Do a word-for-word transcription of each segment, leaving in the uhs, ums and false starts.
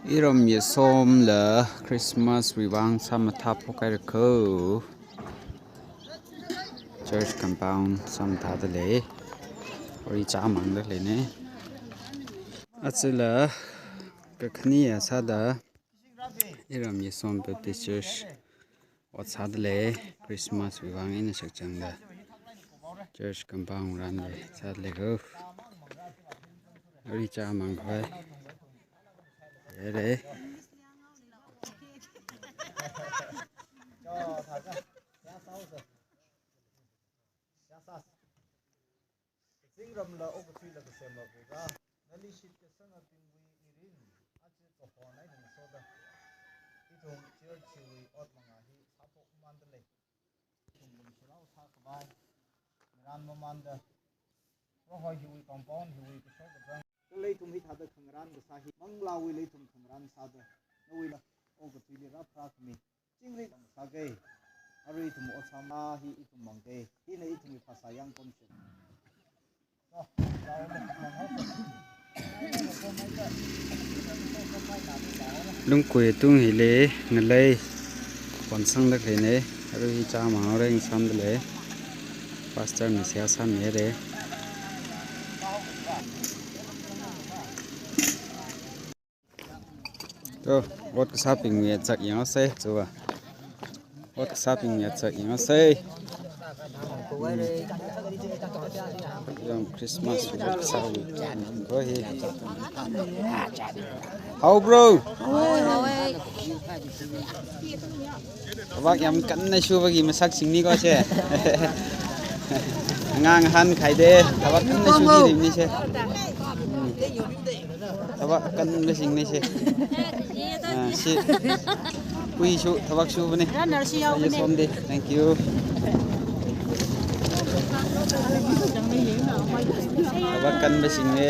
Iram Yasomla Christmas wui vang sāmathā phokhaira ko. Church compound sāmathāda lei. Ori chāmangda leina. Achila kakhane sāda Iram Yasom Baptist Church ot sāda lei, Christmas wui vang eina shakzangda. Church compound run lei, sāda lei ko. Ori chāmang khavai. Yare. Zingram la okathui la kasem la kura. Nali shitkasangabingwui mirin, aja kahon eina ngasoda. Ithum church wui ot manga hi sāphokmamānda lei. Ithum lumshilao sākhavai. Ngaran mamānda. Prohoi hiwui compound hiwui kashok kazang. Kala ithum hithāda khangarān kasā hi. Manglāwuila ithum khangarān sāda. Nawuila okathuili rāpharā khami. Chingri sāga. Arui ithum ot sāma hi ithum mangga. Hina ithumwui phasā yangpamsei. Lungkui tung hili ngalei ponsangda leina, arui hi chāmang ring sāmda lei. Pastor na seihā sāmira. To, ot kasābingwui otsak yangsa, chuwa. Ot kasābingwui otsak yangsa. Yam Christmas ot kasāwui. Ko hi. How, bro? Thābak yam kanna shubagi masaksingni ko se. Ngang han khaida, thābak kanna shudi rimni se. Thābak kanbasingna se. Ah, si. Kuisu, thābak subane. Runner si yaobane. Yes, Somdi. Thank you. Thābak kanbasingna.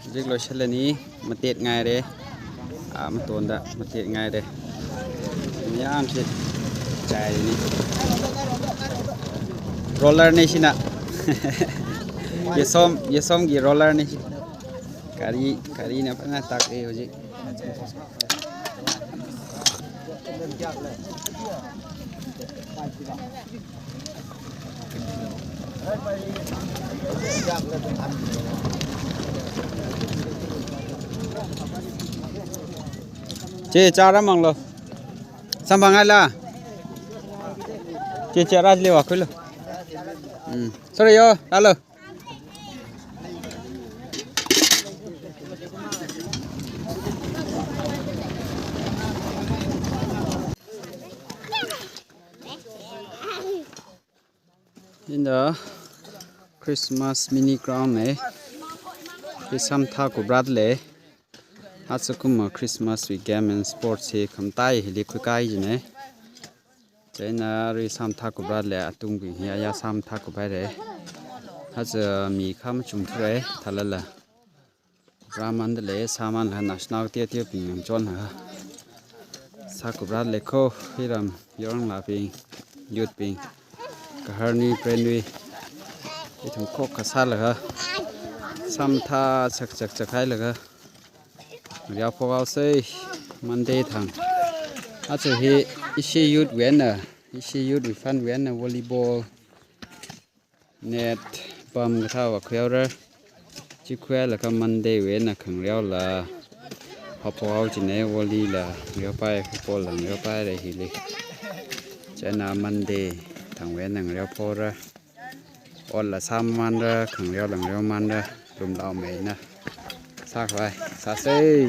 Hujik loisālani, matet ngaira. Ah, matonda matet ngaira. Mayamse chaini. Roller ne sina. Yasom, Yasomgi roller ne si. Gari, garina phāna tak e hujik. Che, chara manglo. Samphang haila. Che, chara le wa khuilo. Hmm. Sorry yo, hello. In the Christmas mini ground ne, hi sāmathā kupra lei. Aja kum Christmas wui game and sports hi khamataiya hili khuikahai jina. Chieina arui sāmathā kupra lei, atungbing hi aya sāmathā kuphaira. Aja mi khamachung thuira, thālala. Rāmānda lei, sāmānlaga national tier tier bing ngachonlaga. Sākupra lei ko, hiram, yoranglabing, youth bing. Kaharni, prenui. Ithum khokha sālaga. Sāmathā chak chak chak hailaga. Ngareophok haosei, Monday thang. Aja hi, ishi youth wui eina, ishi youth wui fund wui eina volleyball, net, pam kathāva khuihaora. Chi khuilaga Monday wui eina khangareola. Haophok hao jina, volley la ngareopai, football la ngareopaira hili. Chieina Monday thang wui eina ngareophokra. Otla sāmānra, khangareola ngareomānra, lumlao meina. Sākhavai, sāsei.